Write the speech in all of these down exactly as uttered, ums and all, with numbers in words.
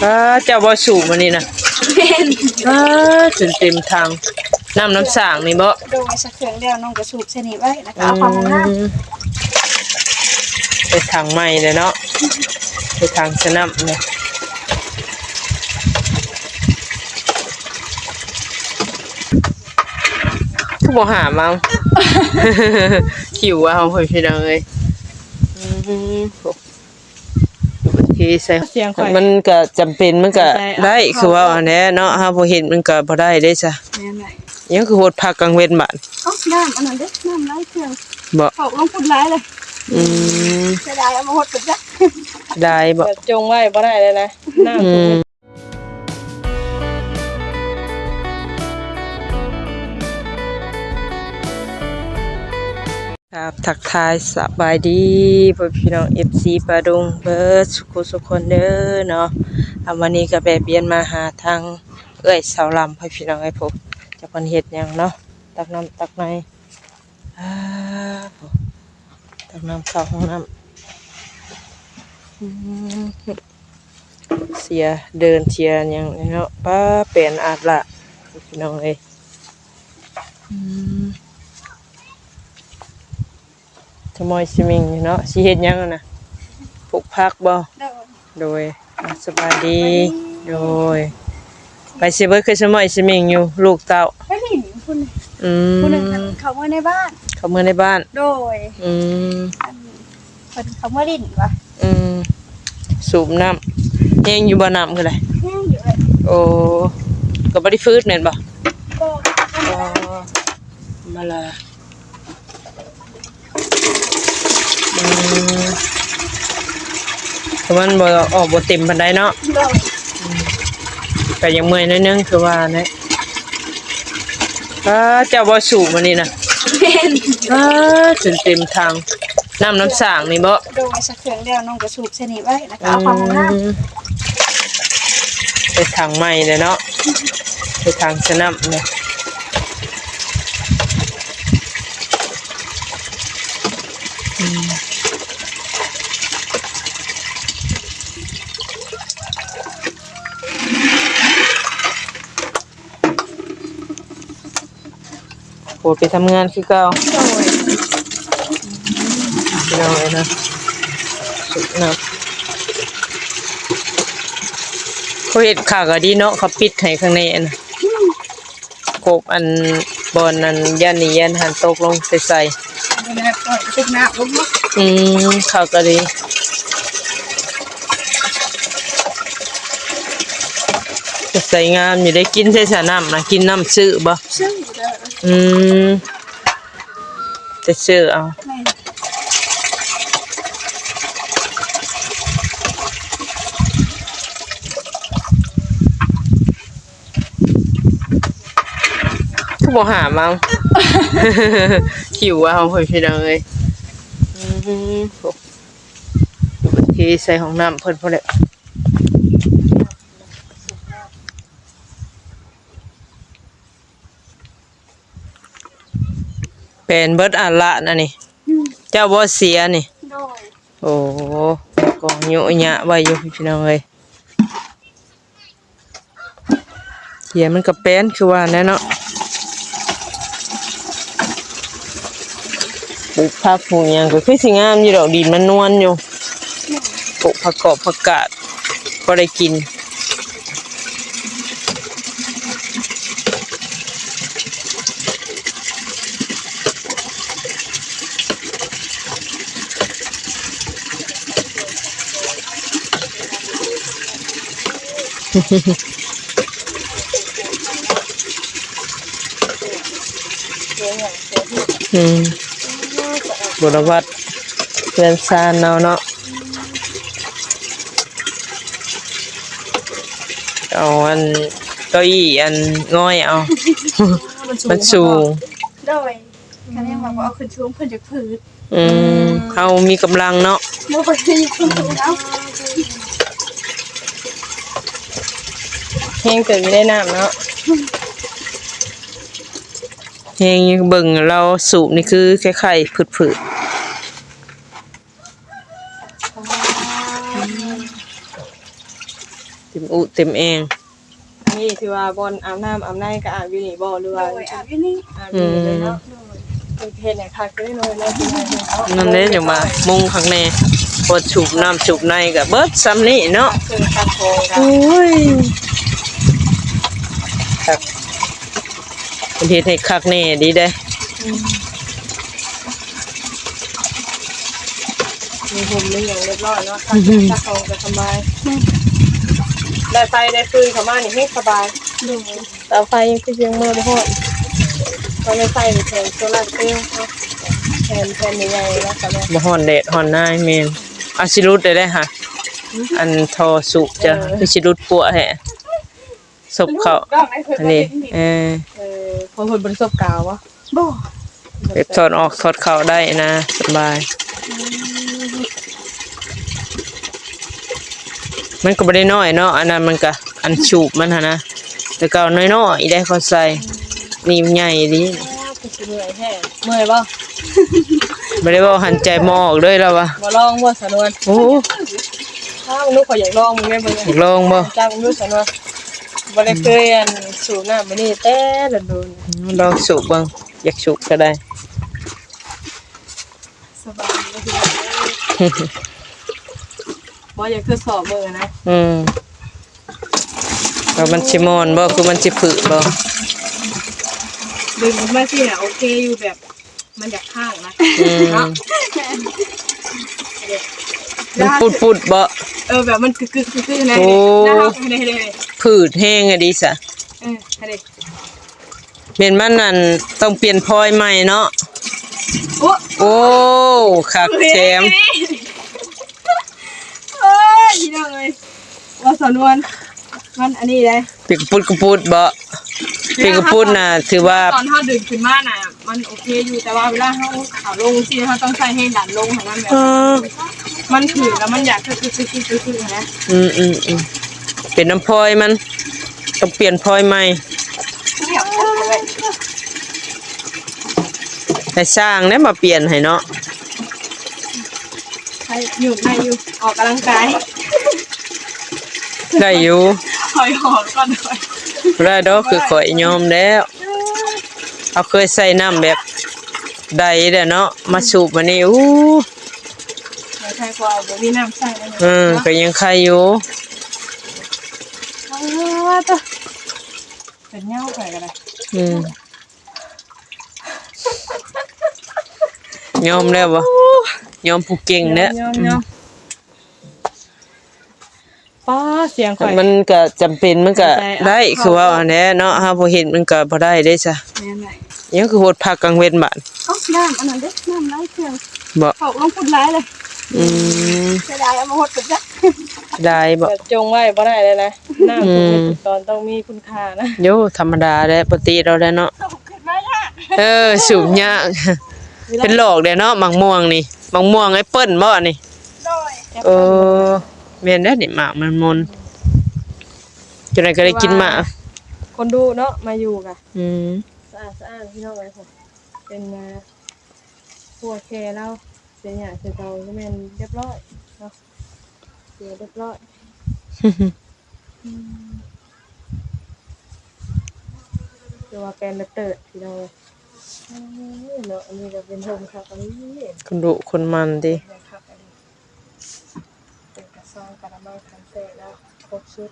อ้า เจ้าบ่สูบมื้อนี้นะ แม่น อ้า จนเต็มถัง น้ำน้ำสร้างนี่บ่ โดย สักเครื่องแล้วน้องก็สูบใส่นี่ไว้ แล้วก็เอาเข้าห้องน้ำ อืม ไปถังใหม่เลยเนาะ ไปถังสนับเนี่ย คือบ่หามา หิวเอาเพิ่นพี่น้องเอ้ย อืม โอเค ใส่ เสียงข่อย มันก็จำเป็น มันก็ ใส่ ได้ เอา คือว่าอันนี้เนาะ เฮาบ่เห็นมันก็บ่ได้เด้ซะ แม่นไหม ยังคือโหดผักกลางเว้นบาด เอ้า น้ำอันนั้นเด้ น้ำไหลเครื่อง บ่ เขาลงพุ้นหลายเลย อืม เสียดายเอามาหดกันจ้ะ ได้บ่ แบบจงไว้บ่ได้เลยนะ น้ำ อืม ครับ ทักทายสบายดีพ่อพี่น้อง เอฟซี ปาดุงเบิดสุขุสุคนเด้อเนาะ อ่ะ วันนี้ก็แวะเวียนมาหาทางเอื้อยสาวลำ พ่อพี่น้องเอ้ย พบจะเพิ่นเฮ็ดหยังเนาะ ตักน้ำตักใน อ่า ตักน้ำเข้าห้องน้ำ อืม เสียเดินเสียหยังเนาะ ป้า แปนอาดละ พี่น้องเอ้ย อืม สมอยสมิงอยู่เนาะ สิเฮ็ดหยังอะนะ ปลูกผักบ่ โดย โดย อ่ะ สบายดี สบายดี โดย ไปสิเบิดคือสมอยสมิงอยู่ ลูกเต้า ไปหลินพุ้น อืม พุ้นน่ะ เขาเมือในบ้าน เขาเมือในบ้าน โดย อืม อัน เพิ่นเขาเมือหลินวะ อืม สูบน้ำ แห้งอยู่บ่น้ำคือได แห้งอยู่เลย โอ้ ก็บ่ได้ฟืดแม่นบ่ บ่ อ๋อ มาละ อืม แต่มันบ่ออกบ่เต็มปานใดเนาะ บ่ อืม ก็ยังเมื่อยนิดนึงคือว่านะ อ่า เจ้าบ่สูบมื้อนี้นะ แม่น อ่า จนเต็มถัง น้ำน้ำสร้างนี่บ่ โดย สักเครื่องแล้วน้องก็สูบใส่นี่ไว้ แล้วก็เอาเข้าห้องน้ำ อืม ไปถังใหม่เลยเนาะ ไปถังสนับเนี่ย อืม โอ้ ไปทำงานคือเก่า โดย พี่น้องเอ้ยนะ สุดนะ เขาเฮ็ดคักอะดีเนาะ เขาปิดให้ข้างในอัน กบอันบอนนั้นย่านนี้ย่านหันตกลงใส่ใส่ บ่ได้ปล่อยตกน้ำลงเนาะ อืม เขาก็ดี ก็ใส่งามอยู่ ได้กินใส่สระน้ำนะ กินน้ำซื้อบ่ ซื้อเด้อ อืม จะซื้อเอา แม่น คือบ่หามา หิวเอาเพิ่นพี่น้องเอ้ย อืม โอ้ เทใส่ห้องน้ำเพิ่นพอแล้ว แปนเบิดอันละนั่นนี่ อืม เจ้าบ่เสียนี่ โดย โอ้ กองยุยะไว้อยู่พี่น้องเอ้ย เขียมันก็แปนคือว่าแน่เนาะ ปลูกผักปลูกหยังก็คือสิงามอยู่ดอก ดินมันนวลอยู่ ปลูกผักกาดผักกาด พอได้กิน อืม บุรวัตรเพื่อนซานเราเนาะ เอาอันเก้าอี้อันง่อยเอา มันสูง โดย คันยังว่าบ่เอาขึ้นสูงเพิ่นจะผืด อืม เฮามีกำลังเนาะ โดย อยู่ขึ้นสูงเอา แห้งเกินไม่ได้น้ำเนาะ แห้งเบิ่งเราสูบนี่คือคล้ายๆ ผืดๆ อ๋อ เต็มอุเต็มแอ่ง อันนี้ถือว่าบ่อนอาบน้ำอาบในก็อาบอยู่นี่บ่ หรือว่า โดย อาบอยู่นี่ อาบอยู่นี่เลยเนาะ อืม โดย เพิ่นเฮ็ดให้คักเด้อเนาะ เนาะ นั่นเด้จั่งว่ามุงคักแน่ บ่อนสูบน้ำสูบในก็เบิดส่ำนี้เนาะ คือคักโพดอะ โอ้ย คัก เพิ่นเฮ็ดให้คักแน่ดีเด้ อืม มีห่มมีหยังเรียบร้อยเนาะ อือฮึ ซักของก็สบาย ได้ไฟได้ฟืนเข้ามานี่แฮงสบาย โดย เตาไฟยังคือยังมาบ่ฮอด ตอนนี้ไฟนี่แผงโซลาร์เซลล์เนาะ แผง แผงใหญ่ๆเนาะ ตอนนี้ บ่ฮ้อนแดดฮ้อนหนาวแม่น อาจสิหลุดได้เด้อฮะ อืม อันท่อสูบจ้ะ เออ คือสิหลุดปัวแท้ ซบเข้า อันนี้ เออ เออ เพราะเพิ่นบ่ได้ซบกาวบ่ บ่ แบบถอดออกถอดเข้าได้นะ สบาย อืม มันก็บ่ได้น้อยเนาะ อันนั้นมันก็ อันสูบมันหั่นนะ แต่เก่าน้อยๆ ได้เขาใส่ นี่มันใหญ่ดี อ้าว คือสิเมื่อยแท้ เมื่อยบ่ บ่ได้เว้าหันใจบ่ออกเลยแล้ววะ บ่ลองบ่สะนวน โอ้ อ้าว ลูกข้อยอยากลองมึงแม่เบิ่ง อยากลองบ่ จับมึงดูสะนวน บ่ได้เคยอันสูบน้ำมื้อนี้แต่โดนๆ อืม ลองสูบเบิ่ง อยากสูบก็ได้ สบายเลยพี่น้องเอ้ย บ่อยากทดสอบเบิ่งอะนะ อืม ว่ามันสิม่อนบ่ คือมันสิผึบ่ ดึงออกมาสิน่ะ โอเคอยู่แบบ มันอยากค้างนะ อืม เนาะ มันปุดๆบ่ เออ แบบมันกึกๆๆๆนะ โอ้ นะ เฮา เด้ๆๆ ผืดแฮงอะดิซะ เออ เด้ แม่นมันนั่นต้องเปลี่ยนพลอยใหม่เนาะ โอ้ โอ้ คักแถม เอ้ย พี่น้องเอ้ย ว่าสะนวน มันอันนี้เลย เปียกกระปุดกระปุดบ่ เปียกกระปุดน่ะ ถือว่า ตอนเฮาดึงขึ้นมาน่ะ มันโอเคอยู่ แต่ว่าเวลาเฮาเอาลงสิ เฮาต้องใช้แรงดันลงหั้นนะ แบบ เออ มันถือแล้วมันอยากคือๆๆๆนะ อืมๆๆ เป็นน้ำพลอยมัน ต้องเปลี่ยนพลอยใหม่ เดี๋ยวเอาไว้ ให้ช่างเนี่ยมาเปลี่ยนให้เนาะ ให้อยู่ ได้อยู่ ออกกำลังกาย ได้อยู่ คอยหอมก่อนหน่อย บ่ได้ดอก คือข้อยยอมแล้ว เอาเคยใส่น้ำแบบใดเด้อเนาะ มาสูบมานี่ อู้ เดี๋ยวใครกลัวบ่มีน้ำใส่แล้วเนี่ย เออ เนาะ ก็ยังไข่อยู่ เอาเถอะ เป็นเหย้าไปก็ได้ อืม ยอมแล้วบ่ ยอมผู้เก่งแล้ว ยอม ยอม อืม ยอม ป๊า เสียงข่อย มันก็จำเป็น มันก็ ใจอ่ะ ได้ คือว่าอันนี้เนาะ เฮาบ่เฮ็ดมันก็บ่ได้เด้ซะ แม่นไหม ยังคือโหดพักกลางเว้นบาด เอ้า น้ำอันนั้นเด้ น้ำไหลเสียง บ่ เขาลงพุ้นหลายเลย อืม เสียดายเอามาหดกันจ้ะ ได้บ่ แบบจงไว้บ่ได้เลยนะ น้ำ อืม ทุกเม็ดทุกตอนต้องมีคุณค่านะ โย ธรรมดาแหละ ปกติเราแล้วเนาะ เอาขึ้นมายาก เออ สูบยาก เป็นหลอกเด้อเนาะ มะม่วงนี่ มะม่วงแอปเปิ้ลบ่นี่ โดย เออ แม่นเด้อนี่ หมากมันมน จังได๋ก็ได้กินหมาก คนดูเนาะ มาอยู่กะ อืม สะอาดสะอ้านพี่น้องเอ้ย เป็นมา ครัวแค่เรา เสียหยังเสียเตาก็แม่นเรียบร้อยเนาะ เสียเรียบร้อย อืม คือว่าแปลนเติร์ดพี่น้องเอ้ย เนาะ อันนี้ก็เป็นโฮมคักอันนี้ คนดุคนมันติ คักอันนี้ เป็นกระซองกะละมังคันเตะแล้ว ครบชุด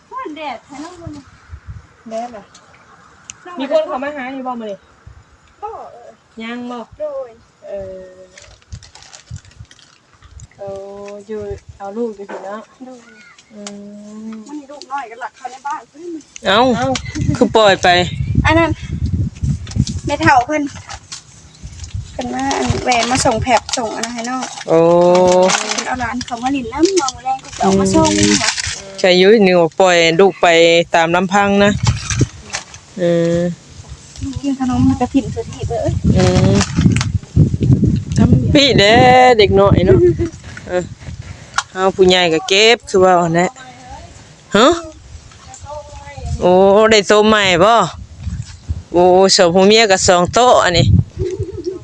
ฮ้อนแดดแท้เนาะมื้อนี้ แดดล่ะ มีคนเข้ามาหาอยู่บ่มื้อนี้ บ่ เออ ยังบ่ โดย เออ เอาอยู่ เอาลูกอยู่พี้เนาะ โดย อืม มื้อนี้ลูกน้อยก็ลักเข้าในบ้านเพิ่น เอ้า เอ้า คือปล่อยไป อันนั้น แม่เฒ่าเพิ่น เพิ่นมาอันแวะมาส่งแพ็คส่งอันนั้นให้น้อง โอ้ เพิ่นเอาหลานเขามาหลิ้นนำ น้องมื้อแลงก็สิเอามาส่ง อืม ว่ะ ใช่อยู่ นึกว่าปล่อยลูกไปตามลำพังนะ เออ กินขนมมันกระถิ่นสุดที่เบ้อ อืม ทำปี้เด้เด็กน้อยเนาะ เออ เฮาผู้ใหญ่ก็เก็บ คือว่าหั่นแหละ ฮะ โอ้ ได้โตใหม่บ่ โอ้ สองผัวเมียก็สองโต๊ะอันนี้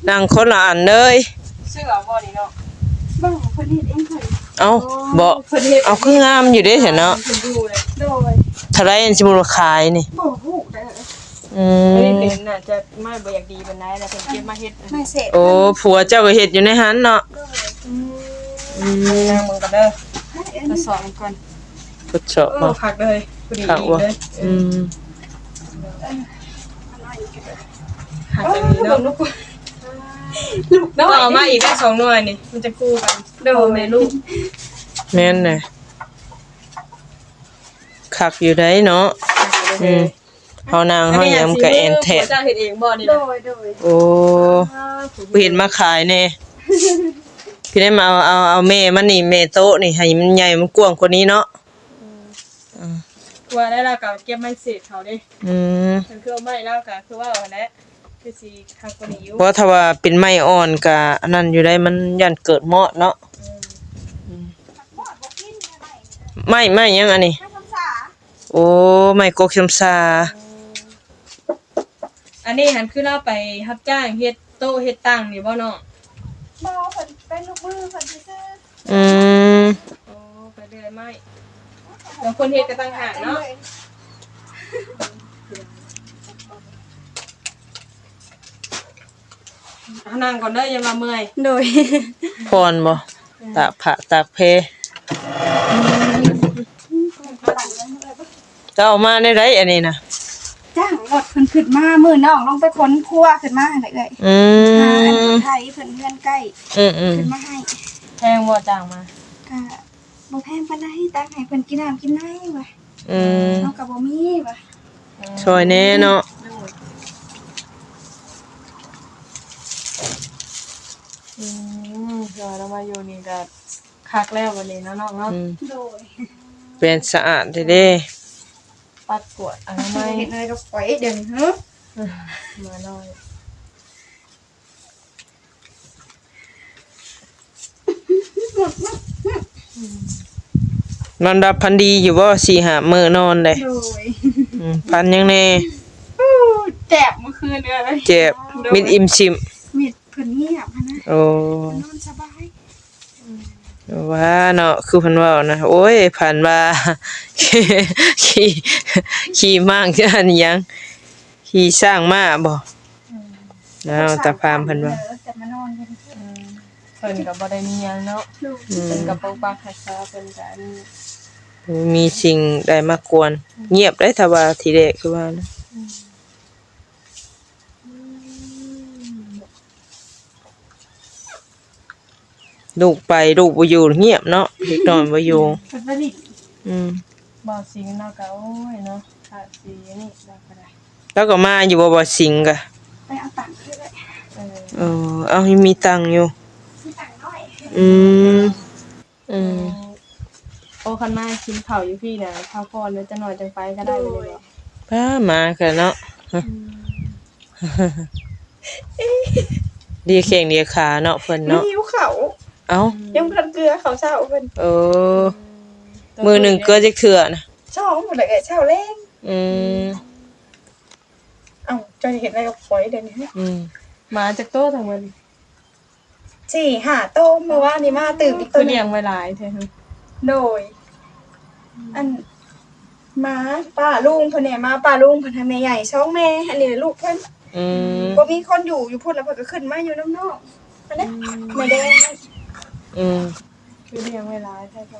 นั่งคนละอันเลย ซื้อเอาบ่นี่เนาะ บ่ เพิ่นเฮ็ดเองเพิ่น เอ้า บ่ เพิ่นเฮ็ด เอา คืองามอยู่เด้ เห็นเนาะ เพิ่นอยู่เลย โดย เท่าไรอันสิบ่ขายนี่ บ่ฮู้เด้อ อืม อันนี้เป็นน่าจะไม้บ่อยากดีปานใดนะเพิ่นเก็บมาเฮ็ด ไม่เสร็จ โอ้ ผัวเจ้าก็เฮ็ดอยู่ในหั้นเนาะ โดย อืม อืม นางเบิ่งก่อนเด้อ ทดสอบมันก่อน ทดสอบ เออ เนาะ คักเลย พอดี คักว่ะ เลย อืม คักอย่างนี้เนาะ ลูก ลูก เอามาอีกได้สองหน่วยนี่ มันจะคู่กัน โดย แม่ลูก แม่นเลย คักอยู่ได้เนาะ คักอยู่ได้ อืม เฮานั่งเฮาหยังมันก็แอนแทน อันนี้สิมือผัวเจ้าเฮ็ดเองบ่นี่นะ โดย โดย โอ้ อ่า ผู้เห็นมาขายแน่ พี่ได้มาเอา เอา เอาแม่มันนี่ แม่โต๊ะนี่ ให้มันใหญ่มันกว้างกว่านี้เนาะ อืม อืม กลัวได้ลาวก็เก็บไม้เศษเขาเด้ อืม มันคือเอาไม้ลาวก็คือว่าเอาหั่นแหละ คือสิคักกว่านี้อยู่ เพราะถ้าว่าเป็นไม้อ่อนก็อันนั้นอยู่ได้ มันย่านเกิดมอดเนาะ อืม อืม ไม้ ไม้หยังอันนี้ ไม้คำสา โอ้ ไม้กกชำซา อันนี้หันคือลาวไปรับจ้างเฮ็ดโต๊ะเฮ็ดตังนี่บ่น้อง บ่ เพิ่นเป็นลูกมือเพิ่นซื่อๆ อืม โอ้ ไปเรื่อยไม้ แล้วคนเฮ็ดก็ต่างหากเนาะ เอานั่งก่อนเด้อ อย่ามาเมื่อย โดย ผ่อนบ่ ตากผ้าตากแพ เจ้าเอามาได้ไดอันนี้นะ จ้างรถเพิ่นขึ้นมา มื้อน้องลงไปขนครัวขึ้นมาหั่นแหละเอื้อย อืม หาอันไทยเพิ่นเฮือนใกล้ อืม อืม ขึ้นมาให้ แพงบ่จ้างมา ก็บ่แพงปานใด ตักให้เพิ่นกินน้ำกินในว่ะ อืม เฮาก็บ่มีว่ะ อืม ช่วยแน่เนาะ โดย อืม เดี๋ยวเรามาอยู่นี่ก็คักแล้ววันนี้เนาะน้องเนาะ อืม โดย เป็นสะอาดเด้ ปัดกวาดอนามัย เฮ็ดอะไรกับข่อยเดี๋ยวนี้ ฮะ มาหน่อย นอนหลับฝันดีอยู่บ่ สี่ห้ามื้อนอนเลย โดย อืม ฝันหยังแน่ อู้ แจบเมื่อคืนเนี่ย แจบ โดย มิดอิ่มซิม มิดเพิ่นเงียบหั้นนะ โอ้ นอนสบาย ว่าเนาะ คือเพิ่นเว้านะ โอ้ย ฝันว่า ขี่ ขี่ม้าง อันหยัง ขี่ช้างมาบ่ อืม แล้วตาพามเพิ่นว่า เออ แต่มานอนอยู่ อืม เพิ่นก็บ่ได้มีหยังเนาะ อืม เพิ่นก็ปกปักรักษา เพิ่นก็อันนี้ มีสิ่งใดมากวน เงียบได้ถ้าว่าทีแรกคือว่านะ อืม อืม ลูกไปลูกบ่อยู่เงียบเนาะ เด็กน้อยบ่อยู่ เพิ่นบ่ได้ อืม บ่าวสิงห์เนาะก็ โอ้ยเนาะ ขาดสีนี่เราก็ได้ แล้วก็มาอยู่บ่ บ่าวสิงห์ก็ ไปเอาตังค์ให้เลย เออ เออ เอาให้มีตังค์อยู่ มีตังค์น้อย อืม อืม โอ้ คันมากินข้าวอยู่พี่นะ พักผ่อนแล้วจะนอนจังไปก็ได้เลยบ่ โดย พามากันเนาะ อืม เลียแข้งเลียขาเนาะเพิ่นเนาะ มันหิวข้าว เอ้า ยังบ่ทันเกลือข้าวเช้าเพิ่น เออ มื้อหนึ่งเกลือจักเทื่อนะ สองหมดเลย เช้าแลง อืม เอ้า เจ้าเห็นอะไรกับข่อยเดี๋ยวนี้ อืม หมาจักโตทั้งหมด สี่ห้าโต เมื่อวานนี้มาตื่นอีกโต คือเลี้ยงไว้หลายแท้ โดย อัน หมาป้าลุงเพิ่นแหน่ หมาป้าลุงเพิ่นให้แม่ใหญ่สองแม่ อันนี้ลูกเพิ่น อืม บ่มีคนอยู่ อยู่พุ้นแล้วเพิ่นก็ขึ้นมาอยู่นำน้อง อันนี้ อืม แม่แดง อืม คือเลี้ยงไว้หลายแท้ก็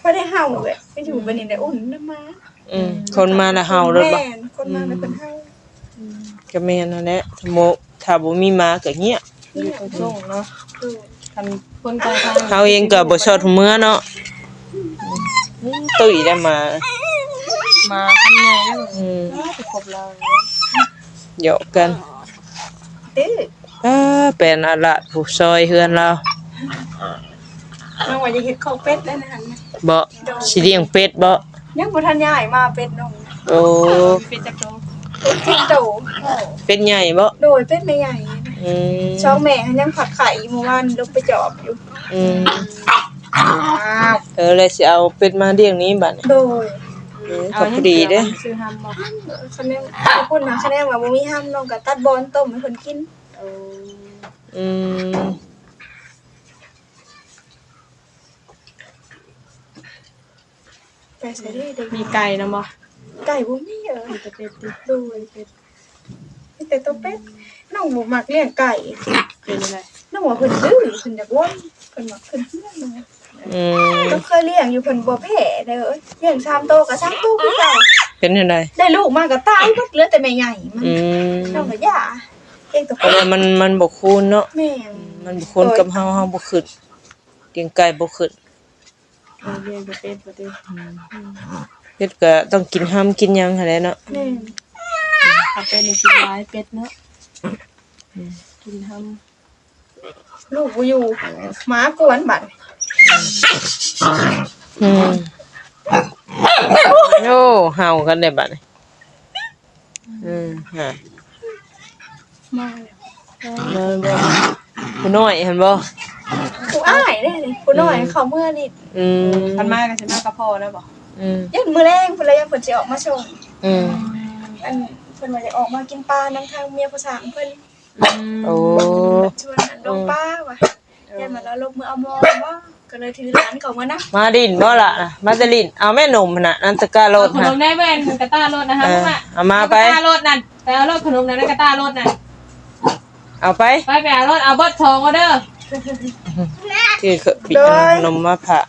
บ่ได้เห่าเลย ไปอยู่บัดนี้ได้อุ่นนำหมา อืม คนมาแล้วเห่าโลดบ่ แม่น คนมาแล้วเพิ่นเห่า อืม ก็แม่นนั่นแหละ ถ้าบ่ ถ้าบ่มีหมาก็เงียบ อยู่ตรงๆเนาะ คันคนไกลทาง เฮาเองก็บ่ชอบเมือเนาะ อืม ตุ้ยได้มา มาคันใหญ่แล้ว อืม เอ้ย ไปคบเรา หยอกกัน ตื้อ อ่า แปลนอาลาดผู้ซอยเฮือนเรา น้องว่าจะเฮ็ดข้าวเป็ดได้นะหั่นนะ บ่ สิเลี้ยงเป็ดบ่ ยังบ่ทันย้ายมาเป็ดน้อง โอ้ มีเป็ดจักโต เป็ดสิบโต เป็ดใหญ่บ่ โดย เป็ดแม่ใหญ่ อืม สองแม่ยังผัดไข่เมื่อวานลงไปจอบอยู่ อืม อ้าว เออ แล้วสิเอาเป็ดมาเลี้ยงนี้บัดนี้ โดย อืม เอา ก็พอดีเด้ ยังเสือมันซื้อห้ำบ่ คะแนน พูดนะคะแนนว่าบ่มีห้ำน้องก็ตัดบอนต้มให้เพิ่นกิน เออ อืม ไปใส่ได้เด้ มีไก่นำบ่ ไก่บ่มีเออ มีแต่เป็ดติ โดย มีแต่ตัวเป็ด น้องบ่มักเลี้ยงไก่ เป็นจั่งใด น้องว่าเพิ่นดื้อ เพิ่นอยากวน เพิ่นมักขึ้นเฮือน อืม ก็เคยเลี้ยงอยู่ เพิ่นบ่แพ้เด้อ เลี้ยงสามโตก็สามโตคือเก่า เป็นจั่งใด ได้ลูกมาก็ตายหมด เหลือแต่แม่ใหญ่มัน อืม น้องก็ย่า เลี้ยงแต่ เพราะว่ามัน มันบ่คูนเนาะ แม่น มันบ่คูนกับเฮา เฮาบ่ขึ้น เลี้ยงไก่บ่ขึ้น เออ เลี้ยงแต่เป็ดบ่ติ อืม อืม เป็ดก็ต้องกินฮำกินหยังหั้นแหละเนาะ แม่น ถ้าเป็ดนี่กินหลาย เป็ดเนาะ อืม กินฮำ ลูกบ่อยู่ หมากวนบัด อืม โอ้ เห่ากันได้บัดนี้ อืม ฮะ มาแล้ว มาบ่ ผู้น้อยหั้นบ่ ผู้อ้ายเด้นี่ ผู้น้อย อืม เข้าเมือนี่ อืม คันมาก็สิมากับพ่อแล้วบ่ อืม ยันมื้อแลงพุ้นแหละ ยันเพิ่นสิออกมาส่ง อืม อันเพิ่นว่าจะออกมากินปลานำทางเมียผู้สร้างเพิ่น อืม โอ้ ชวนอันลงปลาว่ะ เออ ย่านว่าลาวลบมือเอาหม้อบ่ ก็เลยถือหลานเข้ามานะ มาดินบ่ล่ะนะ มาแต่ดิน เอาแม่นมหั่นน่ะ นั่นตะกร้ารถ เอาขนม หั่น ได้แม่นกระต้ารถนะคะ เออ ลูกอะ เอามาไป กระต้ารถนั่น ไปเอารถขนมนั่น กระต้ารถนั่น เอาไป ไป ไปเอารถ เอาเบิดสองออเดอร์ คือเขาปิด โดย ขนมมาฝาก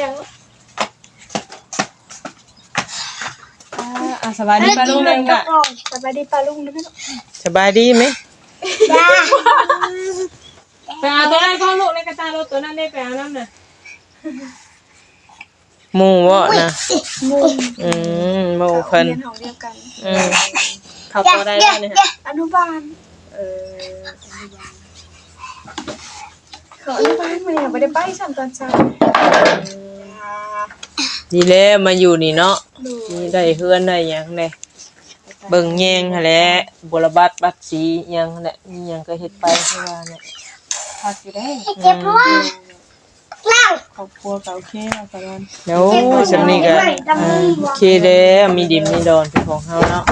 ยัง อ่า อ่ะ สบายดีป้าลุงเด้อลูกอะ สบายดีป้าลุงเด้อลูก สบายดีไหม ไปเอาตัวนั้นเข้าลูก ในกระต้ารถตัวนั้นได้ ไปเอาน้ำน่ะ หมู่บ่นะ หมู่ อืม หมู่เพิ่น เรียนห้องเดียวกัน อืม เขาปอใดแล้วเนี่ย อนุบาล เออ อนุบาล เขาอนุบาลมื้อนี้บ่ได้ไปซ้ำตอนเช้า ดีแล้วมาอยู่นี่เนาะ โดย นี่ได้เฮือนได้หยังแหน่ เบิ่งแยงหั้นแหละ บวรบัตรบัตรสีหยังหั้นแหละ มีหยังก็เฮ็ดไปคือว่าเนี่ย คักอยู่เด้ อืม ครอบครัวก็โอเคเนาะ สะดอน โอ้ย ส่ำนี้ก็ อ่า โอเคแล้ว มีดินมีดอนเป็นของเฮาเนาะ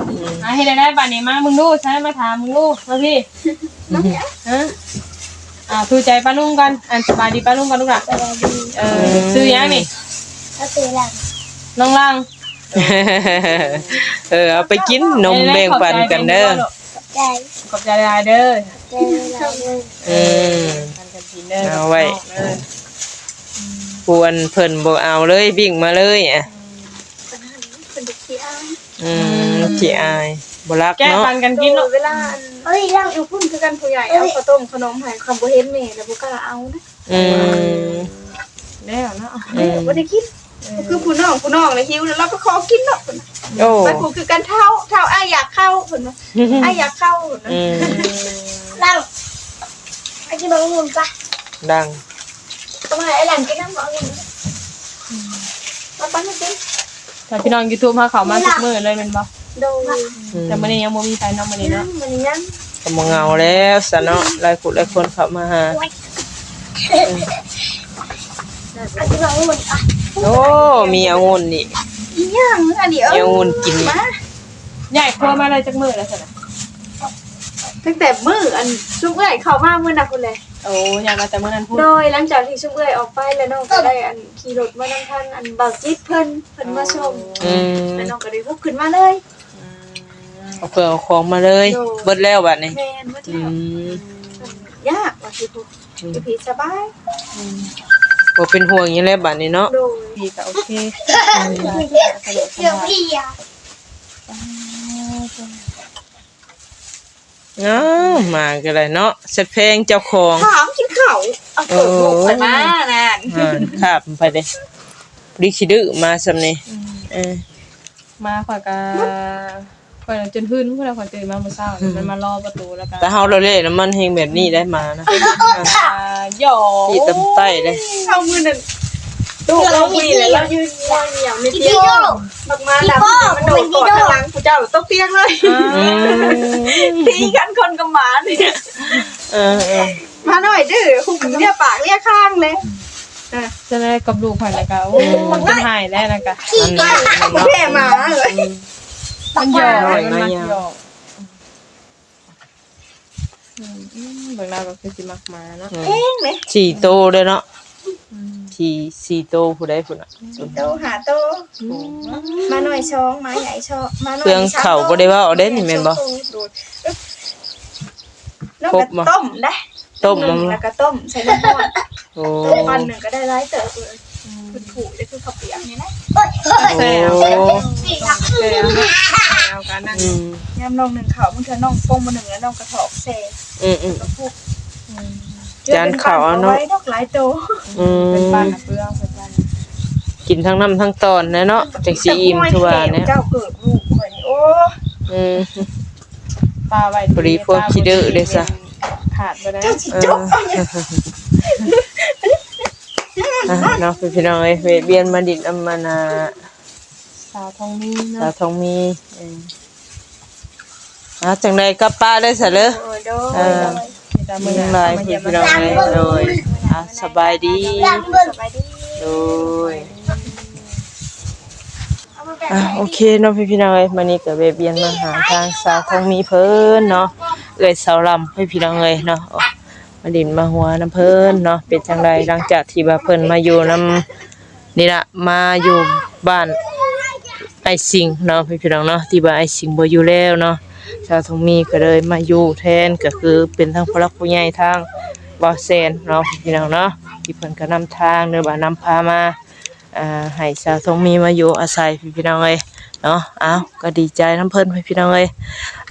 อืม อ่ะ เฮ็ดได้บัดนี้ มามึงดู ใช่ มาถามมึงดู มาพี่ ฮะ อ่า ถือใจป้าลุงก่อน อัน สบายดีป้าลุงก่อนลูกหล่ะ สบายดี เออ อืม ชื่อหยังนี่ ก็คือหลัง น้องหลัง เออ เอาไปกินนม เอ้ย แบ่งปันกันเด้อ ขอบใจ ขอบใจหลายเด้อ ขอบใจหลายเด้อ อืม ปันกันกินเด้อ เอาไว้ เด้อ อืม กวนเพิ่นบ่เอาเลย บิ่งมาเลยอะ อืม เพิ่นขี้อาย อืม ขี้อาย บ่รักเนาะ แก้ปันกันกินเนาะ เวลาอัน เอ้ย เราอยู่พุ้นคือกัน ผู้ใหญ่เอาข้าวต้มขนมให้ คันบ่เห็นแม่แล้วบ่กล้าเอานะ อืม แล้วเนาะ อืม บ่ได้กิน เออ คือผู้น้อง ผู้น้องน่ะหิวแล้วเราไปขอกินเนาะ โอ้ ไปผู้คือกัน เฒ่า เฒ่า อ้ายอยากเข้า เพิ่นว่า อ้ายอยากเข้า เพิ่นว่า อืม หลัง ไปกินบักองุ่นปะ ดัง ก็มาให้หลานกินน้ำบักองุ่น มาปั้นให้กิน ถ้าพี่น้องยูทูบเฮาเข้ามาทุกมื้อเลยแม่นบ่ โดย อืม แต่มื้อนี้ยังบ่มีไผเนาะ มื้อนี้เนาะ ยัง มื้อนี้ยัง ก็บ่เหงาแล้วซะเนาะ หลายผู้หลายคนเข้ามาหา โอ้ย อันนี้บักองุ่นอ่ะ โอ้ มีองุ่นอีก อีหยังอันนี้ เอ้ย มีองุ่นกินอีก มา ย้ายครัวมาได้จักมื้อแล้วซะนะ ตั้งแต่มื้ออันซุมเอื้อยเข้ามามื้อนั้นพุ้นแหละ โอ้ ย้ายมาแต่มื้อนั้นพุ้น โดย หลังจากที่ซุมเอื้อยออกไปแล้ว น้องก็ได้อันขี่รถมานำทางอันบ่าวจิตเพิ่น เพิ่นมาส่ง อืม แล้วน้องก็ได้ฮุบขึ้นมาเลย อืม เอาเครื่องเอาของมาเลย โดย เบิดแล้วบัดนี้ แม่น เบิดแล้ว อืม ยากว่าสิพุ้น อืม อยู่พี้สบาย อืม บ่เป็นห่วงหยังแล้วบัดนี้เนาะ โดย พี้ก็โอเค เดี๋ยวพี้อะ อ้าว มาก็ได้เนาะ เสร็จแพงเจ้าของ ถามกินข้าว เอาเปิดหมวกไปมานั่น อ่า คาบมันไปเด้ ดีขี้ดื้อมาส่ำนี้ อืม เออ มาข้อยก็ ข้อยจนหื่นพุ้นแหละ ข้อยตื่นมามื้อเช้า อืม มันมารอประตูแล้วก็ แต่เฮาเราเล่นน้ำมันแฮงแบบนี้ได้มานะ อ่า หยอก ที่ตำใต้เลย เช้ามื้อนั้น ลูกเราคุยแล้ว เรายืนยันอย่างไม่เที่ยว บักหมาดำมันโดดกอดข้างหลังผู้เจ้าตกเตียงเลย อืม ตีกันคนกับหมาเนี่ย เออ เออ หมาน้อยดื้อ หุบเลียปากเลียคางเลย อ่ะ จะได้กับลูกข่อยแล้วก็ โอ้ มันจะหายแล้วนะกะ ขี้กัน มันเนาะ แพ้หมาเลย อืม มันหยอก มันมักหยอก อืม อืม เบิ่งแล้วก็คือสิมักหมาเนาะ อืม เองเลย สี่โตเลยเนาะ อืม สี่ สี่โตผู้ใดผู้น่ะ โตหาโต มาหน่อยสองมาใหญ่สองมาหน่อย เครื่องเขาบ่ได้ว่าเอาได้นี่แม่นบ่ สองโตโดดน้อง คร ก็ บบ่ ต้มได้ ต้ม หนึ่ง มา แล้วก็ต้มใส่น้ำร้อน โอ้ ต้มวันหนึ่งก็ได้หลายเติบเลยคือผูกได้คือข้าวเปียกนี่นะ โอ้ แต่เอาเอากันนั่น อืม ยามน้องหนึ่งเขาบางเทื่อน้องปงมาหนึ่งแล้วน้องกระถอกแซ่ อืมอืม กระพุก จานข้าวเอาเนาะ ไว้ดอกหลายโต อืม เป็นปลาเปลืองเป็นปลา กินทั้งน้ำทั้งตอนนะเนาะจังสิอิ่มทั่วเนี่ย เจ้าเกิดลูกข่อยนี่โอ้ อืม ปลาไว้ พอดีพวกขี้ดื้อเด้อซะ ขาดไปได้ เจ้าสิจบเอาเนี่ย อ่ะเนาะพี่น้องเอ้ยเวียนมาดินอำมานา สาวทองมี สาว เนาะ ทองมีเอออ่ะจังใดก็ป้าได้ซะเลย โอ้ยโด เออ ย มีแต่มือ ยิงลายพี่น้องเอ้ยโดยอ่ะสบายดี สบายดี โดยอ่ะโอเคเนาะพี่พี่น้องเอ้ยมานี่ก็แวะเวียนมาหาทางสาวทองมีเพิ่นเนาะเอ้ยสาวลำพี่พี่น้องเอ้ยเนาะมาดินมาหัวน้ำเพิ่นเนาะเป็นจังใดหลังจากที่ว่าเพิ่นมาอยู่นำนี่ละมาอยู่บ้านไอ้สิงห์เนาะพี่พี่น้องเนาะที่ว่าไอ้สิงห์บ่อยู่แล้วเนาะสาวทองมีก็เลยมาอยู่แทนก็คือเป็นทั้งผู้หลักผู้ใหญ่ทางบ่าวแสนเนาะพี่พี่น้องเนาะที่เพิ่นก็นำทางหรือว่านำพามา อ่าให้สาวทองมีมาอยู่อาศัยพี่พี่น้องเอ้ยเนาะอ้าวก็ดีใจนำเพิ่นพี่พี่น้องเอ้ย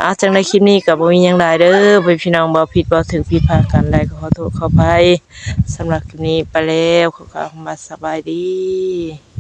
อ้าวจังใดคลิปนี้ก็บ่มีหยังหลายเด้อพี่น้องบ่ผิดบ่ถือผิดพลาดกันใดก็ขอโทษขออภัยสำหรับคลิปนี้ไปแล้วขอกล่าวคำว่าสบายดี